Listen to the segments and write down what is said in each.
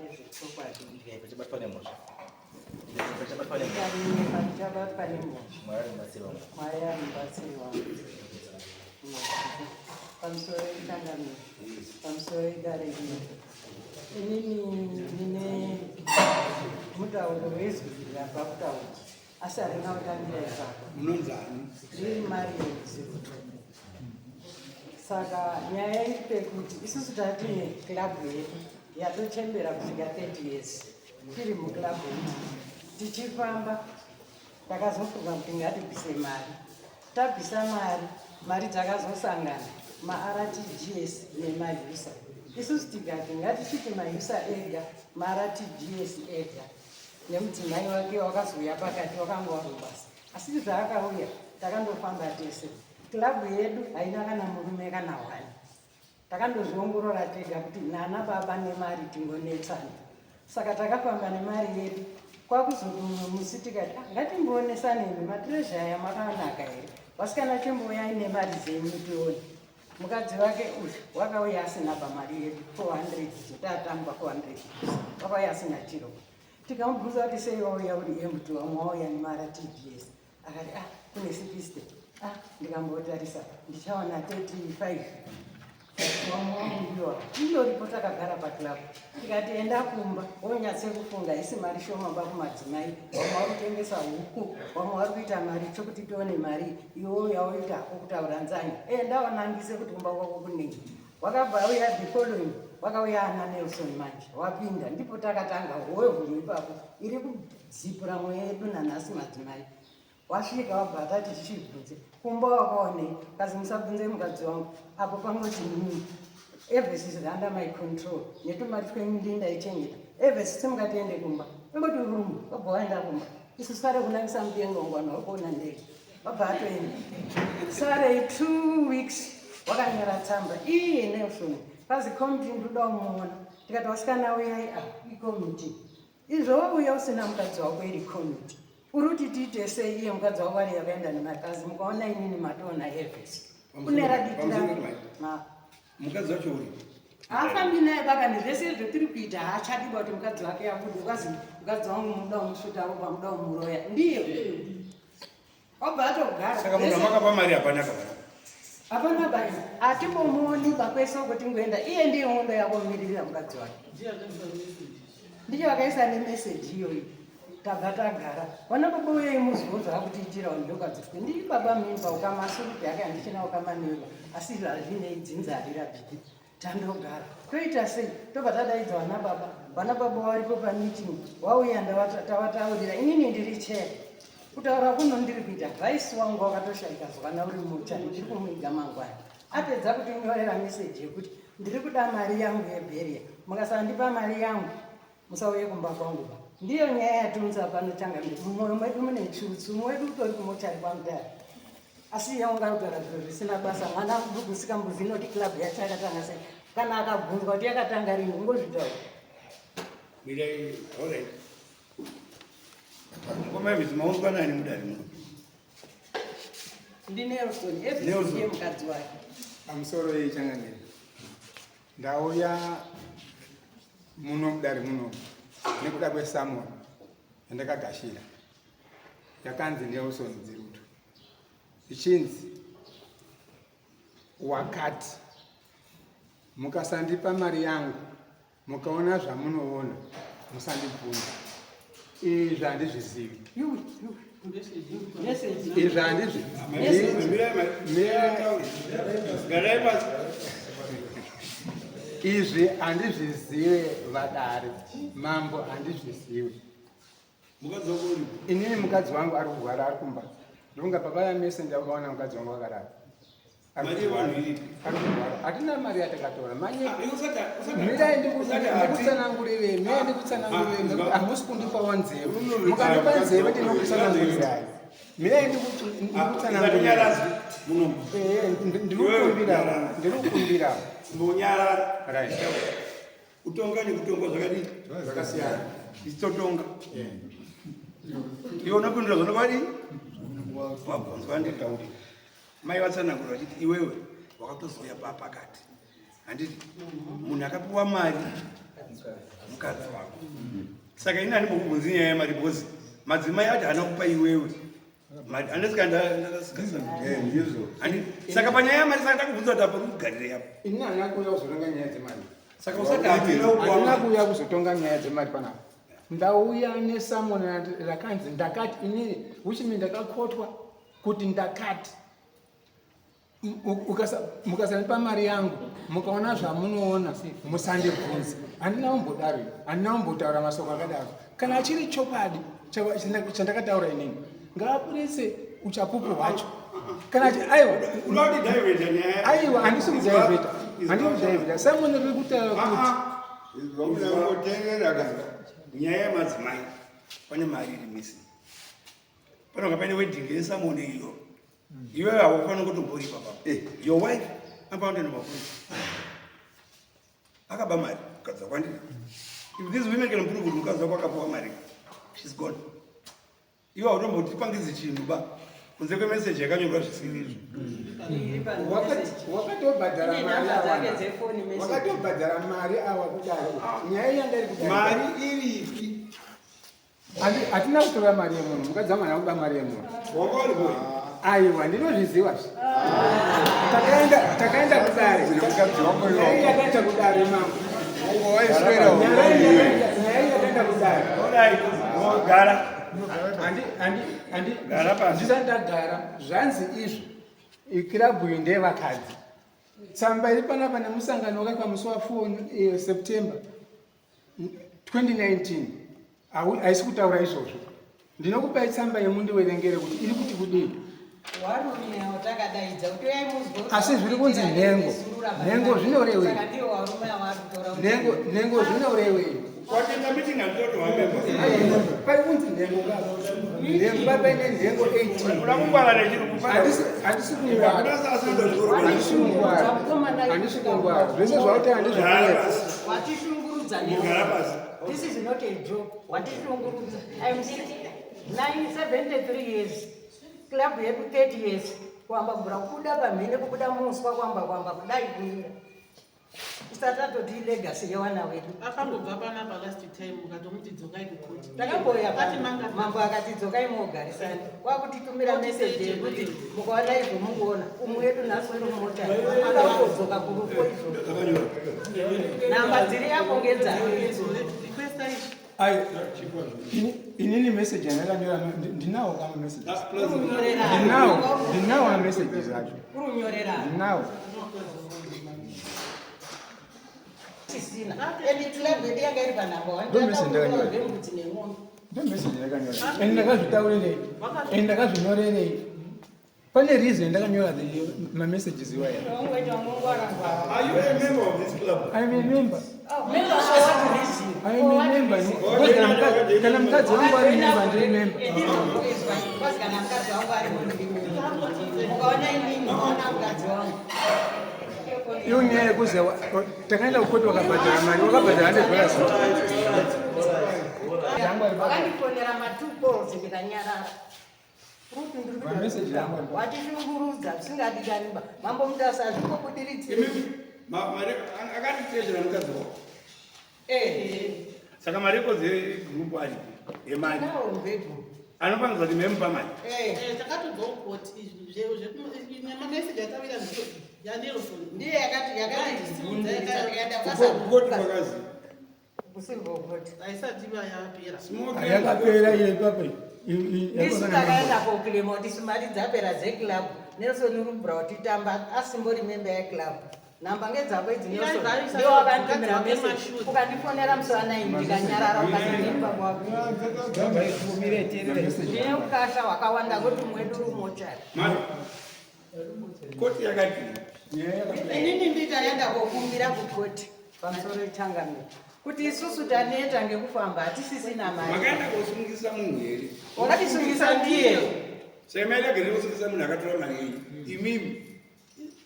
nezvechokwadi. Pachabatwa nemhosva. Pachabatwa nemhosva. Pachabatwa nemhosva. Mwari ari mubatsiri wangu. Mwari ari mubatsiri wangu. Pamusoro ichangamire. Pamusoro idare rino. Inini ndine mutauro wezwi rabva kutaura asi harina kutangira ipapo. Munonzani? Ndiri Marian Ziruto. Saka nyaya iri pekuti isusu tatine club yedu yatochembera kusvika 30 years tiri muclub umu tichifamba takazofunga kuti ngatibvise mari tabvisa mari mari dzakazosangana maRTGS nemaUSA isusu tikati ngatichiti maUSA ega maRTGS ega nemudzimai wake wakazouya pakati wakanga warubasa asi zvaakauya takandofamba tese club yedu haina kana murume kana hwani takandozviongorora tega kuti nana baba nemari tingonetsana saka takafamba nemari yedu kwakuzoti mumwe musi tikati ah, ngatimboonesaneni matreasure aya makanaka here vasikana chimbouyai nemari dzenyu tione mukadzi wake uyu wakauya asina pamari yedu 400 zotatamba 400 wakauya asina chiro tikamubvunza kuti sei wauya uri empty wamwe wauya nemaRTGS akati ah kune 60 ah ndikambotarisa ndichawana 35 wamwe wangu indoripo takagara paclub tikati enda kumba wonyatse kufunga isi mari shoma ba kumadzimai wamwe vari kutengesa huku wamwe vari kuita mari chokuti tione mari iwo yaoita hako kutaura nzanyi enda wanangise kuti kumba kwako kunei wakabva auya the following wakauya ana Nelson manje wapinda ndipo takatanga howe ipapo iri kudzipura mwoyo yedu nanhasi madzimai wasvika wabva atati tichibvunze kumba wakaonei kazi musabvunze mukadzi wangu apo pangoti nini everything is under my control netumari twenyu ndini ndaichengeta everything simukatiende kumba ingoti rumu wabva waenda kumba isu sare kunangisa mutengo ngwana wakuona ndege wabva atoenda sare 2 weeks wakanyora tsamba iye Nelson pazi committee ndoda kumuona tikati wasikana uyai a icommittee izvo wauya usina mukadzi wako iri committee uri kuti tiite sei iye mukadzi wako ari yakaenda nemakazi mukaona inini matoona evhesi kune raditira Mukadzi wacho uri haafambi naye baka nezvese zvetiri kuita haachadiba kuti mukadzi wake abude ukazi mukadzi wangu muda umusvuta ropa muda umuroya ndiye wabva atogara saka munhu amakapa mari hapana kapana hapana bai hatimbomuoni bakwese uko tingoenda iye ndiye hondo yakomiririra mukadzi wake ndicho vakaisa nemeseji iyoyi tabva tagara vana baba uyai muzviwo zvakutiitira vanhu ndiri baba mimba ukamasurupi ake handichina ukamaneva asi hazvinei dzinza harirapiki tandogara toita sei tobva tadaidza vana baba vana baba varipo pameeting wauya tavataurira inini ndiri chair kutaura kuno ndiri kuita vice wangu wakatoshaika zwana uri mucha ndiri kumuiga mangwana apedza kutinyorera meseji yekuti ndiri kuda mari yangu yeburial mukasandipa mari yangu musauye kumba kwangu ba ndiyo nyaya yatunza pano changamire mumwoyo medu mune tsutsu mumwe wedu utori kumochari kwamudhara asi yaunga kutaura zviro zvisina basa mwana muduku sikambuzi inoti club yacho yakatanga sei kana akabvunzwa kuti yakatanga rini ungozvitaura mirai alright ngoma yemidzi maunzwa nani mudare muno ndiNelson Nelson. ndiye mukadzi wake Pamusoro yechangamire ndauya muno mudare muno nekuda kwesummon yandakagashira yakanzi Nelson Dzirutu ichinzi wakati mukasandipa mari yangu mukaona zvamunoona musandibvunza izvi handizvizivi Message. izvi handizvi garai pasi izvi handizvizive vadare mambo handizvizive mukadzi wako uri inini mukadzi wangu ari kurwara ari kumba ndonga papaya mese ndakaona mukadzi wangu akarara Ari Mari yevanhu kurwara. iripi? Ari kurwara hatina mari yatakatora manye Ah, mirai ndikutsanangurire mirai ndikutsanangurire nekuti hamusi kundipawo nzeve mukandipa nzeve ndinokutsanangurirai mirai ndikutsanangurire nyarazi munomu ndiri kukumbirawo ndiri kukumbirawo mbonyarara right kutonga nekutongwa zvakadii zvakasiyana ichitotonga iwe unopindura zvonokwadi wabvunzwa nditauri mai vatsanangura vachiti iwewe wakatozouya papakati handiti munhu akapiwa mari Mukadzi wako. Saka ini handimbokubvunzi nyaya yemari because madzimai ati haana kupa iwewe. Ndizvo. Saka panyaya yemari, saka ndakubvunza kuti apo uri apo. Ini handina kuuya kuzotonga nyaya dzemari. Saka usati hapina. Handina kuuya kuzotonga nyaya dzemari panapa. Ndauya nesummon rakanzi ndakati inini, which mean ndakakotwa kuti ndakati mukasandipa mari yangu, mukaona zvamunoona, musandibvunze. Handina kumbodaro, handina kumbotaura masoko akadaro. Kana achiri chokwadi chandakataura inini, ngaaburitse uchapupu hwacho. Kana aiwa. Unoda kuti divert nyaya. Aiwa, handisi kudivert, handisi kudivert. Summon riri kutaura kuti Ungoteerera kana. Nyaya yemadzimai, pane mari iri missing. Panonga paine wedding yesummon iyo. Iwewe haufaniri kutomboripa papa. Your wife anofanira kutoenda mapurisa. Akaba mari mukadzi wako, andii? If these women can prove kuti mukadzi wako akapiwa mari, she's gone. Iwe hautombotipangidzi chinhu ba, kunze kwemeseji yakanyorwa zvisiri izvo. Wakatobhadhara Ine mari nhamba dzake awana. dzefoni, message. Wakatobhadhara mari awa kudaro, nyaya yandari kudaro. Mari iripi? Hatina kutora mari yemunhu. Mukadzi wangu haana kuba mari yemunhu. Wanga uri boy. Aiwa, ndinozviziva zve. Takaenda kudare. Mukadzi wako iwo. Nyaya yakaenda kudare, mambo. Wongo waiswera. Nyaya yakaenda kudare. Odai, gara. Handi Gara pasi. Ndisati ndagara, zvanzi izvo ikirabhu iyi ndeyevakadzi. Tsamba iri panapa nemusangano wakaitwa musi wa4 September 2019 haisi kutaura izvozvo. Ndinokupai tsamba yemundiverengere kuti iri kuti kudii. Warume avo takadaidza kuti uyai muzwe. Asi zviri kunzi nhengo. Nhengo zvinorevei? Saka ndiwo varume avo ari kutora kuti- Nhengo zvinorevei? Watenda meeting handitoti wamemba. Pari kunzi nhengo ka, nhengo, paine nhengo 18. Uda kungwara nechiri. Handisi kungwara, handisi kungwara, handisi kungwara. Zvese zvautaura ndizvokunyepa. Watishungurudza. Gara pasi. This is not a joke. Watishungurudza. I'm 973 years, club yedu 30 years, kuamba kubvira kubuda pamhene, kubuda muswa, kuamba kudai kuira isati atoti legacy yewana wedu. Akambobva panapa last time, ukatomuti dzokai kukoti. Takamboya. Ati manga. Mambo akati dzokai mogarisani, kwakutitumira meseji yekuti mukaona izvo mungoona umwe wedu nhasi uri mumota, ada kutodzoka kurufu izvo. Namba dziri apo ngedzake. Requesta izvi. Ai, inini message yandakanyora ndinawo kama messages. Ndinawo, ndinawo mamessages acho. Kurunyorera. Ndinawo. Tisina and club yedu yanga iri panhamba. Ndo message ndakanyora. Mbudzi nemombe. Ndo message ndakanyora and ndakazvitaurirei and ndakazvinyorerei. Pane reason ndakanyora mamessages iwaya. Ungoita ungongwarangwara. Are you a member of this club? I'm a member. Member for what reason? I'm a member because kana mukadzi wangu ari member, ndiri member. Kwazi kana mukadzi wangu ari munhu, mukaona inini, mukaona mukadzi wangu. Iyo nyaya yekuzi takaenda kukoti, wakabhadhara mari, wakabhadhara $100. Wakandifonera ma2 calls, ndikanyarara. Mameseji angu Watishungurudza zvisingadikaniba. Mambo Mutasa, hazvingobudiridziri. Akatitezvera mukadzi wako. Saka marecords egroup aripo emari? Nawo mubedroom. Anofanirwa kuti memupa mari. Takatobva kukoti nemameseji atawira yaNelson. Ndiye yakati tikaenda. Kukoti kwakazi Kucivil court. Haisati yapera. Yakapera iyo ipapo. Isu takaenda koclaima kuti isu mari dzapera dzeclub. Nelson rubra watitamba asimbori member yeclub. Namba ngedzako idzi, Nelson. Ndiwo wakanditumira message, ukandifonera musi wa9, ndikanyarara, ukandimba kwako. Ndine ukasha hwakawanda kuti mwedu rumochari. Koti yakati Inini nditaenda kokumbira kukoti pamusoro ichangamiro kuti isusu taneta ngekufamba, hatisisina mari. Makaenda kosungisa munhu here? Wakatisungisa ndiye. Saka maidagere kusungisa munhu akatora mari yenyu imimi,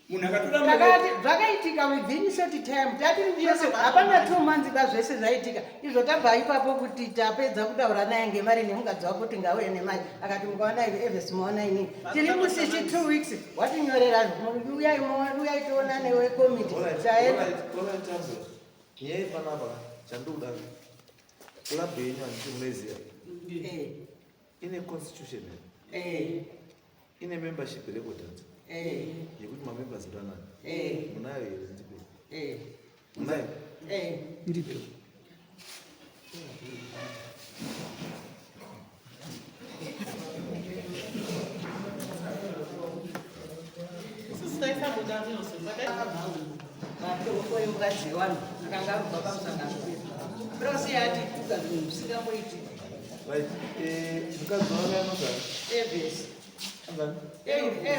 munhu akatora mari? Takati zvakaitika within short time, tati yese hapana 2 months ba zvese zvaitika izvo. Tabva ipapo kuti tapedza kutaura naye ngemari nemukadzi wako kuti ngauye nemari, akati mukaona Eves, muona inini tiri musichi 2 weeks, watinyorera uyai, uyai tionane wekomiti, taenda. Nyaya panapa. Chandoda club yenyu handiti munoiziva? Eh. Ine constitution here? Eh. Ine membership record hanzi? Eh. Yekuti mamembers ndanani? Eh. Munayo here? Ndipe. Eh. Munayo? Eh. Ndipe. Isusu taisamboda Nelson, but Matombo emukadzi wevanhu akanga arubva pamusangano pedu. Rose yatituka zvinhu zvisingamboiti. Right. Eh, mukadzi wake anozani? Elvis. Anzani? Elvis.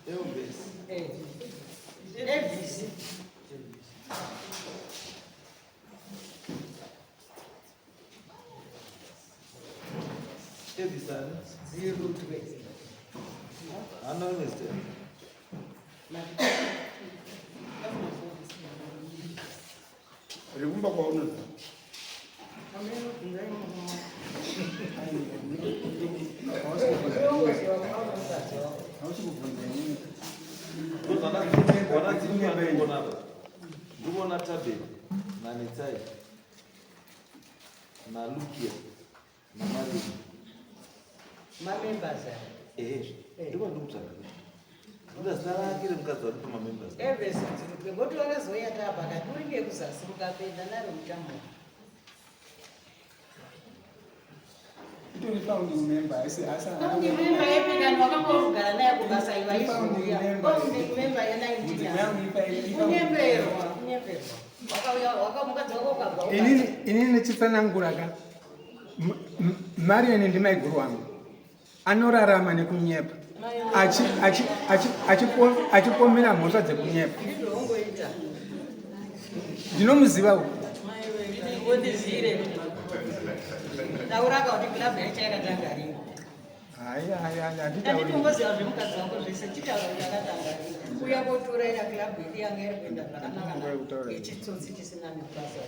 Elvis. Eh. Elvis. Elvis ani? Zirutwe. Haana rimwe zita here? Rekumba kwaunoza. Hausi kubvunza inini. Ndikuona apa. Ndikuona Tabeni naNetsai naLukia naMarini. Mamembers aya. Ehe, ndiko ndikutsvaga. Ndoda zita rake remukadzi wari pamamembers. Elvis Zirutwe. Ngoti wakazouya tapa akati uri ngekuzasi mukapinda naro mutambo. Itori founding member, asi asi. Founding member yepikani wakambogara naye kubasa iwa I-founding izouya. member. Founding member Mudzimai ya wangu 19. Kunyeperwa, kunyeperwa. Wakauya, wakamukadzi wako ukabva. Inini ndichitsanangura ka Marian ndimaiguru wangu anorarama nekunyepa, achipomera mhosva dzekunyepa. Ndizvoungoita. Ndinomuziva uyu. Wondizire. Tauraka kuti club yacho yakatanga rini. Hai hai hai, handitauri. Handitomboziva zvemukadzi wako zvese, chitaura kuti yakatanga rini. Uya kotoraira club yedu yanga iri kuenda zvakanaka. Ichitsotsi chisina nebasa.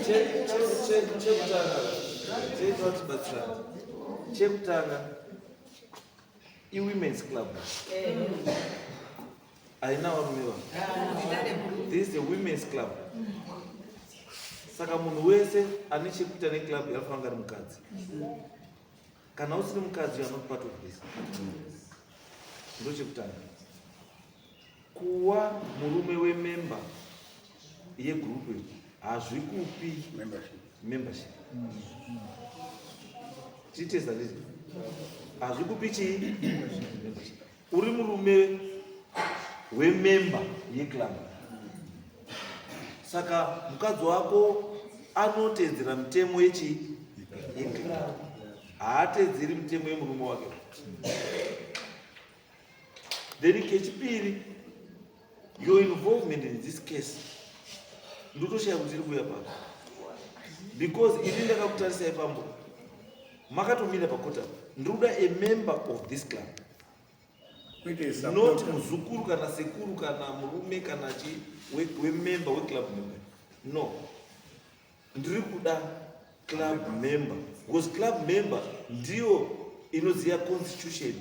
Chekutanga cheita tibatsirana. Chekutanga, i-women's club, haina varume va. This is a women's club, saka munhu wese ane chekuita neclub yanofanira kunge ari mukadzi. Kana usiri mukadzi, you are not part of this. Ndo chekutanga. Kuwa murume wemember yegroup iyi hazvikupi membership. Membership tiitesa ndizvo, hazvikupi chii? Membership. Uri murume wemember yeclub, saka mukadzi wako anotedzera mitemo yechii? Yeclub. Haatedzeri mitemo yemurume wake. Then kechipiri, your involvement in this case, ndotoshaya kuti iri kuuya papi, because ini ndakakutarisai pambo makatomira pakota. Ndiri kuda a member of this club, Kwete not supporter. muzukuru kana sekuru kana murume kana chi wemember weclub member. No, ndiri kuda club member, because club member ndiyo inoziva constitution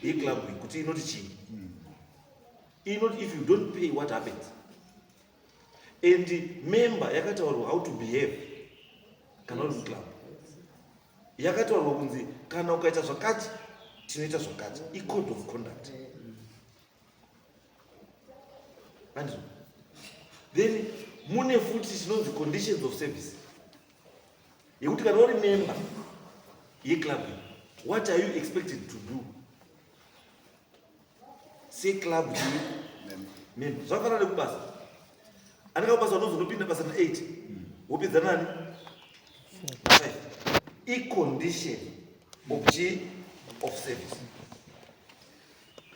yeclub iyi kuti inoti chii, inoti if you don't pay, what happens. And member yakataurwa how to behave kana uri muclub, yakataurwa kunzi kana ukaita zvakati tinoita zvakati, icode of conduct, andizvo? Then mune futi chinonzi conditions of service, yekuti kana uri member yeclub iyi, what are you expected to do seclub chii? Member. Zvakafanana nekubasa. Anenge kubasa unonzi unopinda basa na8, wopedza nani? 5. Icondition of chi of service.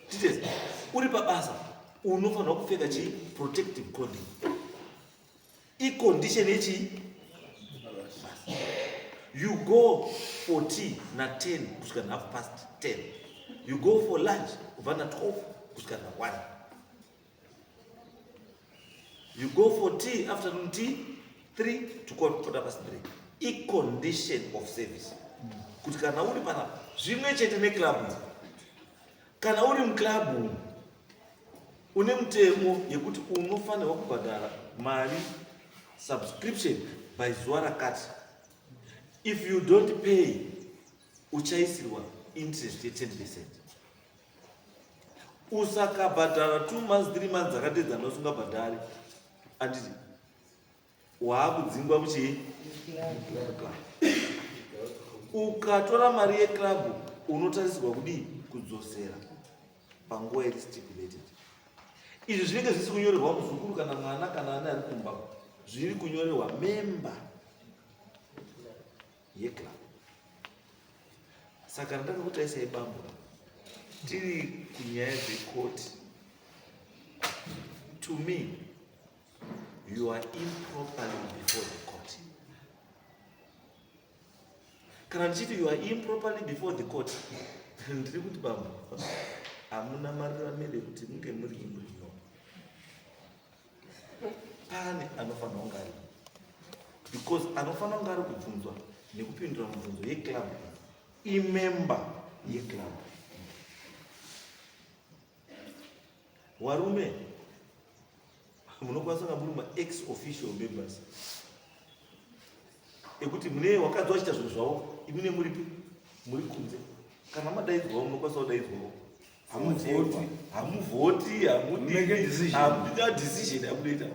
Titezi uri pabasa unofanirwa kupfeka chi protective clothing, icondition yechi basa. You go for tea na10 kusvika na half past 10. You go for lunch kubva na12 kusvika na1. You go for tea, afternoon tea, 3 to quarter past 3. Icondition of service kuti kana uri panapa, zvimwe chete neclub. Kana uri muclub umu, une mutemo yekuti unofanirwa kubhadhara mari subscription by zuva rakati. If you don't pay, uchaisirwa interest ye10%. Usakabhadhara 2 months, 3 months dzakatedzana usingabhadhari, anditi waakudzingwa muchii? Ukatora mari yeclub, unotarisirwa kudii? Kudzosera panguva iri stipulated. Izvi zvinenge zvisi kunyorerwa muzukuru kana mwana kana ani ari kumba, zviri kunyorerwa member yeclub. Saka ndakakutarisai bambo, tiri kunyaya dzekoti. To me, you are improperly before the court. Kana ndichiti you are improperly before the court, ndiri kuti bambo, hamuna maruramiro ekuti munge muri imurino. Pane anofanira kunge ari, because anofanira kunge ari kubvunzwa nekupindura mubvunzo yeclub imember yeclub. Warume munokwanisa kunga muri maex official members ekuti mune wakadzi wachiita zvinhu zvavo, imine muripi? Muri kunze. Kana madaidzwawo, munokwanisa kudaidzwawo. Hamuvhoti. Hamuvhoti. Make a decision. Hamudina decision yamunoita.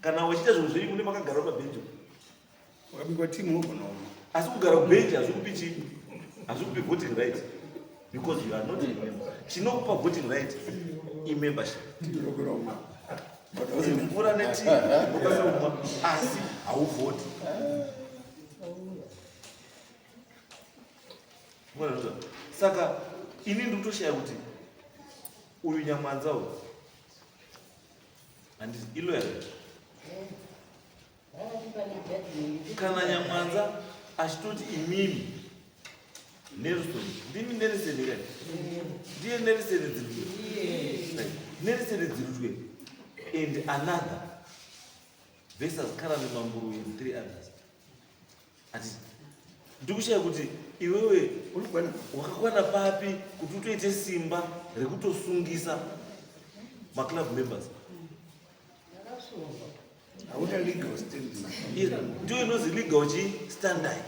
Kana wachiita zvinhu zvenyu, mune makagara pabhenji. Wakabikwa timu, unogona kumwa. Asi kugara kubhenji hazvikupi chii? Hazvikupi voting right, because you are not a member. Chinokupa voting right imembership. Unogona kumwa. Mvura netii unokwanisa kumwa, asi hauvhoti. Mwana, saka ini ndikutoshaya kuti uyu Nyamwanza uyu, handiti ilawyer? Kana Nyamwanza achitoti imimi Nelson, ndimi Nelson here? Ndiye Nelson Dzirutwe. Right. Nelson Dzirutwe and another versus Karani Manguru and three others. Ati ndikushaya kuti iwewe Urikwana. wakakwana papi kuti utoite simba rekutosungisa maclub members? Hauna legal standing. Ndiyo inozi legal chi standing,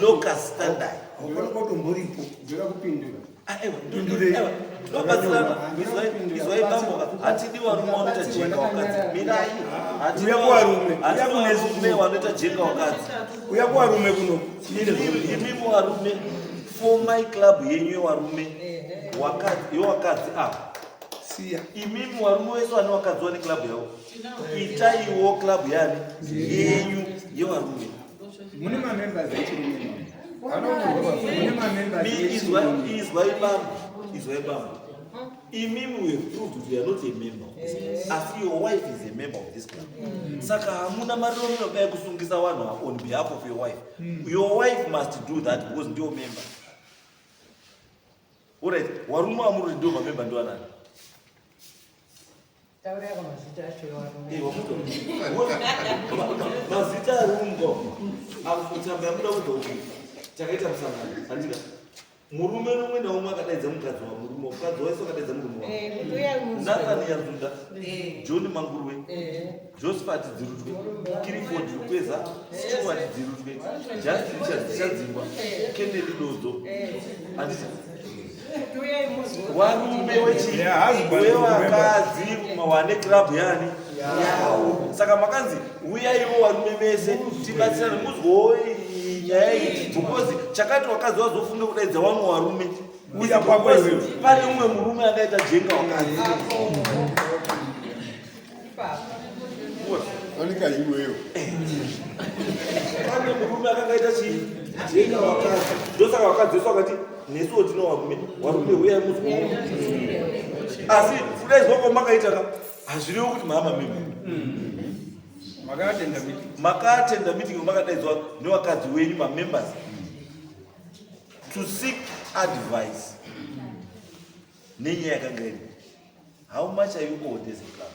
locus standi. Haufani kutomboripo. Ndoda kupindura. Pindurei. Tinobatsirana. Izwai bambo, hatidi varume vanoita jenga wakadzi. Mirai. Hatidi Uya kuvarume. Hatidi Uya kune varume vanoita jenga wakadzi. Uya kuvarume kuno. Imimi varume, formai club yenyu yevarume, yewakadzi ava. Siya. Imimi varume wese vane vakadzi vane club yavo, itaiwo club yani yenyu yevarume. Mune mamembers echirume, mune mamembers echirume. Izwai bambo, izwai bambo. Imimi, we have proved kuti you are not a member of this club, asi your wife is a member of this club. Saka hamuna mariromero dai kusungisa vanhu ava on behalf of your wife. Your wife must do that because ndiyo member. Alright, warume vamuri kuti ndiwo mamember ndiwanani? Taura yako mazita acho evarume. Eh, mazita arungo tsamba yamuda kubva uku, takaita musangano, handika? Murume rumwe naumwe akadaidza mukadzi wamurume, mukadzi wese akadaidza murume wake. Kuti uya muzwe. Nathan Yazunda, John Mangurwe, Josephat Dzirutwe, Kiriford Rukweza, Stewart Dzirutwe, Justin Chadzingwa, Kennedy Dodzo, handiti? Kuti uyai muzwe. Warume wechi Yeah, husband. wevakadzi wane club yani yavo. Saka makanzi uyaiwo varume vese tibatsirane, muzwewo nyaya iyi, because chakati wakadzi wazofunge kudaidza vamwe varume. Uya kwako iwewe. Pane umwe murume angaita jenga wakadzi. Ipapo. Fanika iwewe. Pane murume akangaita chii? Jenga wakadzi. Ndosaka vakadzi vese vakati nesuwo tino varume, varume uyai muzwewo. Asi kudaidzwa kwamakaita ka, hazvirevi kuti maama mimi. Makatenda meeting. Makatenda meeting, makadaidzwa nevakadzi wenyu mamembers to seek advice nenyaya yakanga iri how much are you owed as a club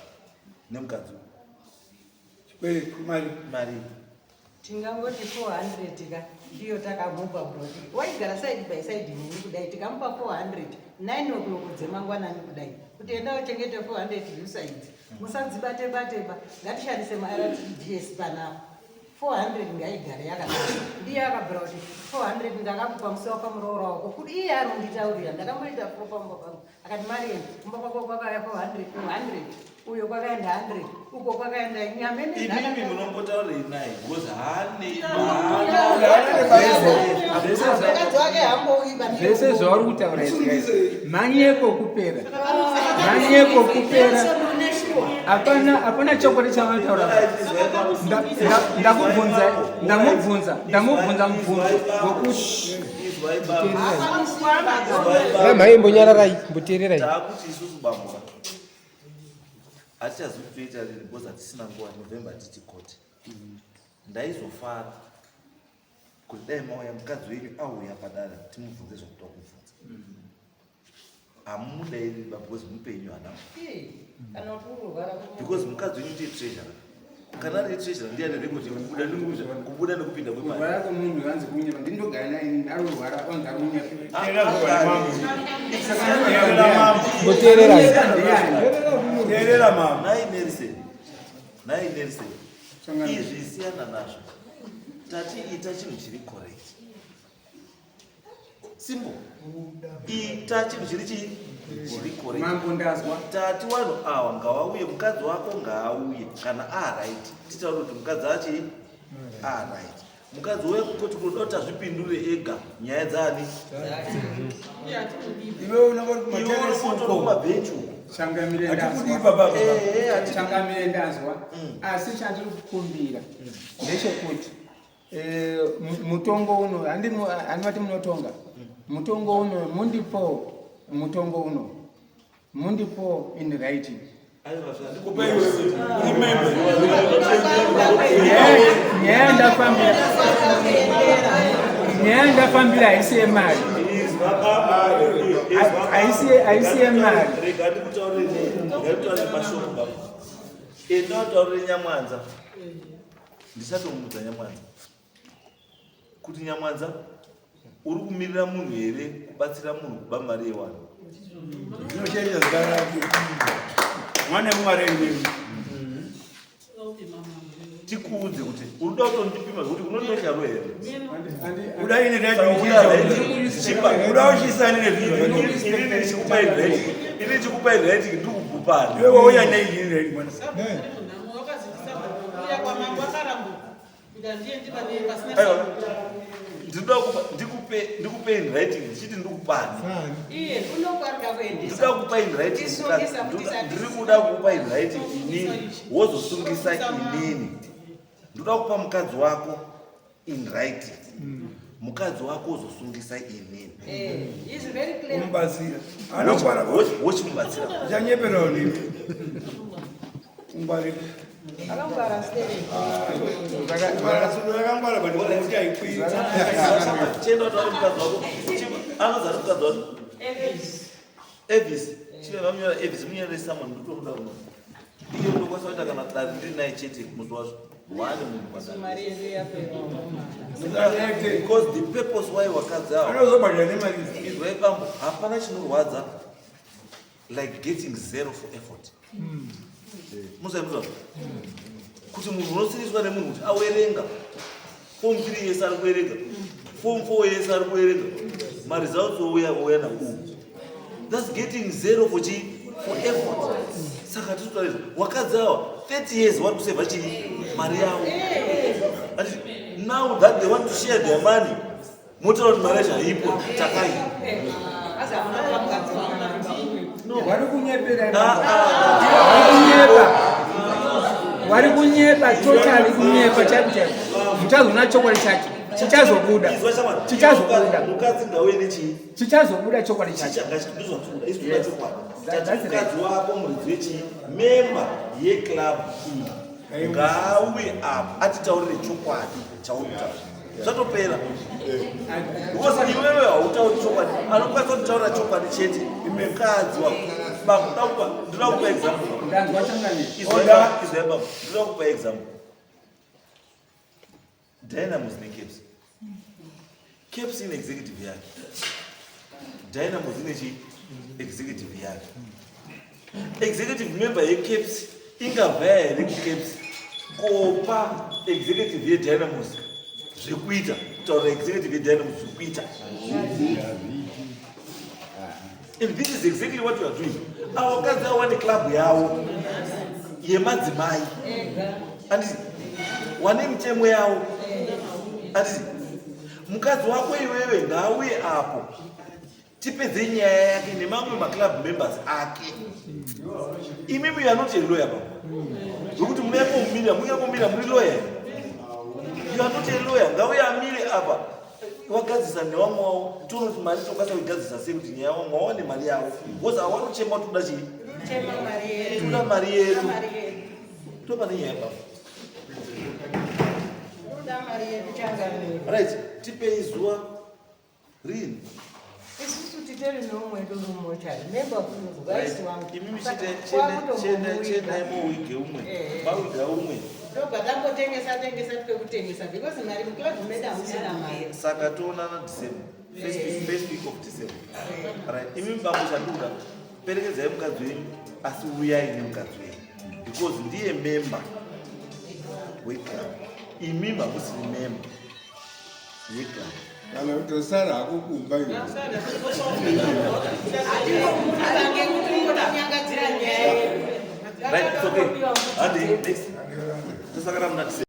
nemukadzi uyu. Chikwereti mari. Mari. Tingangoti 400 ka ndiyo takamupa broti. Waigara side by side neni kudai tikamupa 400 9 o'clock dzemangwanani kudai. Kuti enda uchengete 400 usaidzi. Musadzibate bateba ngatishandise maRTGS panapa. 400 ngaigare yakadaro. Ndiye akabvira kuti 400 ndakakupa musi wakamuroora wako. Kuti iye ari kunditaurira ndakamboita pamba pangu. Akati Marian kumba kwako kwakauya 400 100 uyo kwakaenda 100 uko kwakaenda nyamene. Imimi munombotaurei naye because haane Mukadzi wake hambouiba. Zvese zvauri kutaura izvi manyepo kupera, manyepo kupera. Hapana, hapana chokwadi chavanotaura. Ndakubvunza, ndamubvunza, ndamubvunza mubvunzo wekuti Izwai baba. Ramhai, mbonyararai, mboteererai. Taakuti isusu bambo hatichazivi kutoita rini because hatisina nguva. November titi koti ndaizofara kuti dai mauya, mukadzi wenyu auya padara, timubvunze zvakuda kubvunza. Hamudairi ba because mupenyu hana. Kana kuti ururwara. Because mukadzi wenyu ndiye treasurer. Kana ari treasurer, ndiye ane record yekubuda kubuda nekupinda kwemari. Kurwara kwemunhu hanzi kunyepa. Ndindogara naye arorwara, onzi ari kunyepa. Mboteererai. Teerera mama. Nai Nelson, nai Nelson, izvi siyana nazvo. Tati ita chinhu chiri correct, simple. Ita chinhu chiri chii, chiri correct. Mambo, ndazwa. Tati vanhu ava ngavauye, mukadzi wako ngaauye kana aright, titaure kuti mukadzi achi aright. Mukadzi uye kukoti kunoda kuti azvipindure ega nyaya dzaani. Iwe unenge uri Iwe kumateresi uri uko. kumabhenchi uko. Changamire, Hatikudii ndazwa. baba. Ehe, Changamire, ndazwa. Asi chandiri kukumbira ndechekuti mutongo uno handivati munotonga mutongo uno, mundipo mutongo uno, mundipo in writing. Aiwa, Kupa iwe. Remember. Nyaya yandafambira haisi yemari, haisi yemari. Rega ndikutaurire mashoko baba. Enda utaurire Nyamwanza. Ndisatomudza Nyamwanza kuti Nyamwanza uri kumirira munhu here kubatsira munhu kuba mari yewanhu? Zvinochenja zita rake. Mwana mumareni. Tikuudze kuti uri kuda kutondipima zvekuti unondosharo here. Kuda ine Saka uda writing, chipa. Kuda uchisani nezvinhu. Inini ndichikupa in writing, inini ndichikupa in writing, ndiri kugupana. Iwe wauya nei in writing, mwana? Uya kwamambo akarambuka kuita ndiye ndipane pasina. Aiwa, ndinoda kupa ndikupe in writing ndichiti ndikupani. Iye unokwarira kuendesa. Ndinoda kupa in writing. Tisungisa kuti Ndiri kuda kupa in writing inini, wozosungisa inini. Ndinoda kupa mukadzi wako in writing, mukadzi wako wozosungisa inini. Is very clear. Umubatsira. Anokwana. Wochimubatsira. Uchanyeperawo nini? Ungwarira. Akangwara stereki. Yakangwara, but kuti haikwiri. Chienda utaure mukadzi wako. Anozati mukadzi wako Evis, chive vamunyora Evis, munyore someone. Ndikutomuda uno iye unokwanisa kuita kana dare ndiri naye chete musi wacho one munhu padare. Mari yedu yapera. Because the purpose why wakadzi ava Anozobhadhara nemari. Izwai bambo, hapana chinorwadza like getting zero for effort. Musaimuzva kuti munhu unosiriswa nemunhu kuti awerenga form 3 yese, ari kuverenga form 4 yese, ari kuverenga maresults, ouya ouya nauyu. That's getting zero for chi for effort. Saka tiri kutaura wakadzi ava 30 years vari kusevha chii, mari yavo. Ati, now that they want to share their money, motaura kuti mari yacho haipo, takai. Asi hamuna kuva mukadzi wangu. Vari kunyepera. Ah, ah. Vari kunyepa, vari kunyepa totally, kunyepa chaiko chaiko. Muchazoona chokwadi chacho chichazobuda. Izwa shamwari, Chichazobuda. mukadzi ngauye nechii. Chichazobuda chokwadi chacho. Ndozvatikuda isu, toda chokwadi. That's Tati mukadzi wako muridzi wechii, member yeclub iyi, ngauye apa atitaurire chokwadi chauri kutaura. Zvatopera, because iwewe hautauri chokwadi. Anokwanisa kutaura chokwadi chete mukadzi wako. Bambo, ndoda kupa example. Ndanzwa, changamire. Izwai bambo, ndinoda kupa example. Dynamos neCaps. Caps ine executive yake. Dynamos ine chi executive yake. Executive member yeCaps ingabva here kuCaps kopa executive yeDynamos zvekuita, kutaura executive yeDynamos zvekuita? And this is exactly what you are doing. Avo vakadzi avo vane club yavo yemadzimai, anditi? Wane mitemo yavo, anditi? Mukadzi wako iwewe ngauye apo, tipedze nyaya yake nemamwe maclub members ake. Imimi, you are not a lawyer, baba, zvokuti munyakomira, munyakomira muri lawyer. You are not a lawyer. Ngauye amire apa, wagadzisa nevamwe wavo, tione kuti mari tokwanisa kuigadzisa sei, kuti nyaya vamwe wawane mari yavo, because awari kuchema, toda chii? Toda mari yedu. Topane nyaya, baba. Right, tipei zuva rini. Isusu titori neumwedu rumochari member, vice wangu. Imimi chiendai mowige umwe, mawiga umwe. Ndobva tambotengesa tengesa twekutengesa, because mari muclub medu hamusina mari. Saka toonana December, first week of December, right? Imimi bambo, chanduda, perekedzai mukadzi wenyu, asi uyai nemukadzi wenyu, because ndiye member weclub. Imimi hamusiri member yeclub. Kana kutosara hako kumba iwe. Hatingonyangadzira nyaya yedu. Right, it's okay. Handi, next, tosakana muna December.